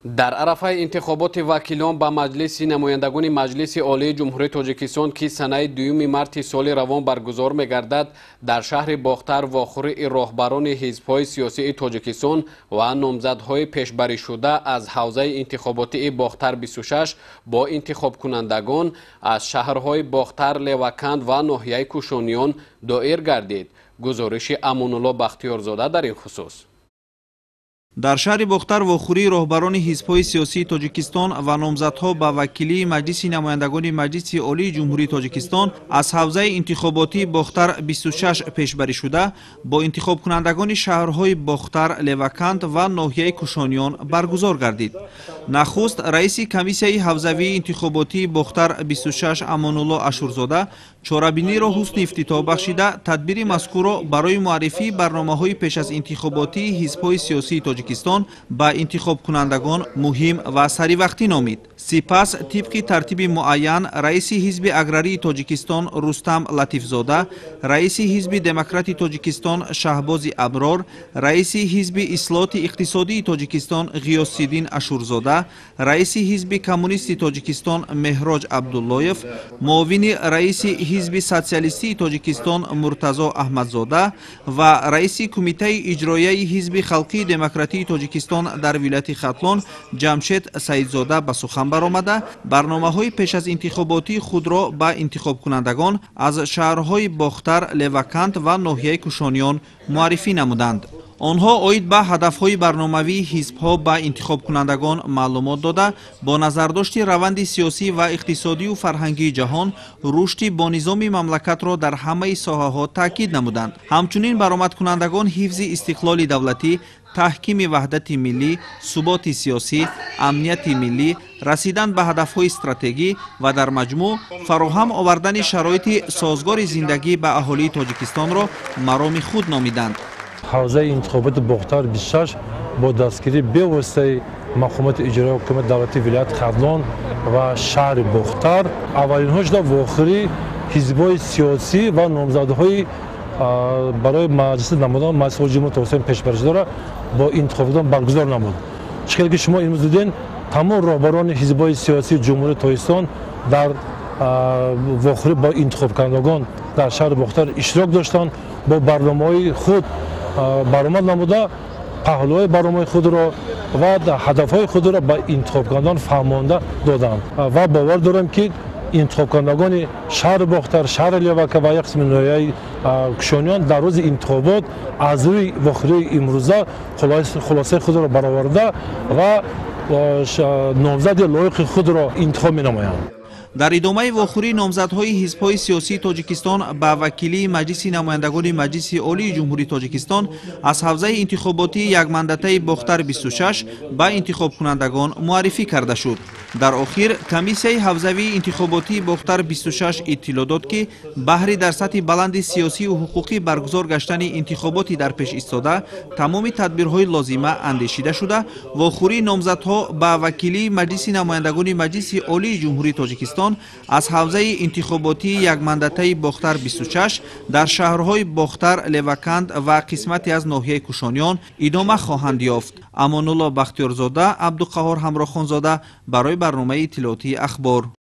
Дар арафаи интихоботи вакилон ба Маҷлиси намояндагони Маҷлиси Олии Ҷумҳурии Тоҷикистон, ки санаи 2 марти соли равон баргузор мегардад, дар шаҳри Бохтар вохӯрии роҳбарони ҳизбҳои сиёсии Тоҷикистон ва номзадҳои пешбаришуда аз ҳавзаи интихоботии Бохтар 26 бо интихобкунандагон аз шаҳрҳои Бохтар, Леваканд ва ноҳияи Кушониён доир гардид. Гузориши Амонулло Бахтиёрзода дар ин хусус. Дар шаҳри Бохтар вохӯрии роҳбарони ҳизбҳои сиёсии Тоҷикистон ва номзадҳо ба вакилии Маҷлиси намояндагони Маҷлиси Олии Ҷумҳурии Тоҷикистон аз ҳавзаи интихоботии Бохтар 26 пешбарӣ шуда бо интихобкунандагони шаҳрҳои Бохтар, Леваканд ва ноҳияи Кушониён баргузор гардид. Нахуст раиси комиссияи ҳавзавии интихоботии Бохтар 26 Амонулло Ашурзода чорабиниро ҳусни ифтитоҳ бахшида, тадбири мазкурро барои муаррифии барномаҳои пеш аз интихоботии ҳизбҳои сиёсии Тоҷикистон ба интихобкунандагон муҳим ва саривақтӣ номид. Сипас тибқи тартиби муайян раиси ҳизби аграрии Тоҷикистон Рустам Латифзода, раиси ҳизби демократи Тоҷикистон Шаҳбози Аброр, раиси ҳизби ислоҳоти иқтисодии Тоҷикистон Ғиёсиддин Ашурзода, раиси ҳизби коммунисти Тоҷикистон Меҳроҷ Абдуллоев, муовини раиси ҳизби социалистии Тоҷикистон Муртазо Аҳмадзода ва раиси кумитаи иҷроияи ҳизби халқии демократии Тоҷикистон дар вилояти Хатлон Ҷамшед Саидзода ба сухан баромада, барномаҳои пеш аз интихоботии худро ба интихобкунандагон аз шаҳрҳои Бохтар, Леваканд ва ноҳияи Кушониён муаррифӣ намуданд. Онҳо оид ба ҳадафҳои барномавии ҳизбҳо ба интихобкунандагон маълумот дода, бо назардошти раванди сиёсӣ ва иқтисодию фарҳангии ҷаҳон рушди бонизоми мамлакатро дар ҳамаи соҳаҳо таъкид намуданд. Ҳамчунин баромадкунандагон ҳифзи истиқлоли давлатӣ, таҳкими ваҳдати миллӣ, суботи сиёсӣ, амнияти миллӣ, расидан ба ҳадафҳои стратегӣ ва дар маҷмӯъ фароҳам овардани шароити созгори зиндагӣ ба аҳолии Тоҷикистонро мароми худ номиданд. Ҳавзаи интихоботи Бохтар 26 бо дастгирии бевоситаи мақомоти иҷроияи ҳукумати давлатии вилояти Хатлон ва шаҳри Бохтар аввалинҳо шуда вохӯрии ҳизбҳои сиёсӣ ва номзадҳои барои Маҷлиси намояндагон Маҷлиси Олии Ҷумҳурии Тоҷикистон пешбаришудара бо интихобкунандагон баргузор намуд. Чӣ хеле ки шумо имрӯз дидед, тамом роҳбарони ҳизбҳои сиёсии Ҷумҳурии Тоҷикистон дар вохӯрӣ бо интихобкунандагон дар шаҳри Бохтар иштирок доштанд, бо барномаҳои худ баромад намуда, паҳлӯҳои барномаи худро ва ҳадафҳои худро ба интихобкунандагон фаҳмонда доданд ва бовар дорем, ки интихобкунандагони шаҳри Бохтар, шаҳри Левака ва як қисми ноҳияи Кушониён дар рӯзи интихобот аз рӯи вохӯрии имрӯза хулосаи худро бароварда ва номзади лоиқи худро интихоб менамоянд. Дар идомаи вохӯрии номзадҳои ҳизбҳои сиёсии Тоҷикистон ба вакилии Маҷлиси намояндагони Маҷлиси Олии Ҷумҳурии Тоҷикистон аз ҳавзаи интихоботии якмандатаи Бохтар 26 ба интихобкунандагон муаррифӣ карда шуд. Дар охир комиссияи ҳавзавии интихоботии Бохтар 26 иттилоъ дод, ки баҳри дар сатҳи баланди сиёсию ҳуқуқӣ баргузор гаштани интихоботи дар пеш истода тамоми тадбирҳои лозима андешида шуда, вохӯрии номзадҳо ба вакилии Маҷлиси намояндагони Маҷлиси Олии Ҷумҳурии Тоҷикистон аз ҳавзаи интихоботии якмандатаи Бохтар 26 дар шаҳрҳои Бохтар, Леваканд ва қисмате аз ноҳияи Кушониён идома хоҳанд ёфт. Амонулло Бахтиёрзода, Абдуқаҳор Ҳамрохонзода барои барномаи иттилоотии Ахбор.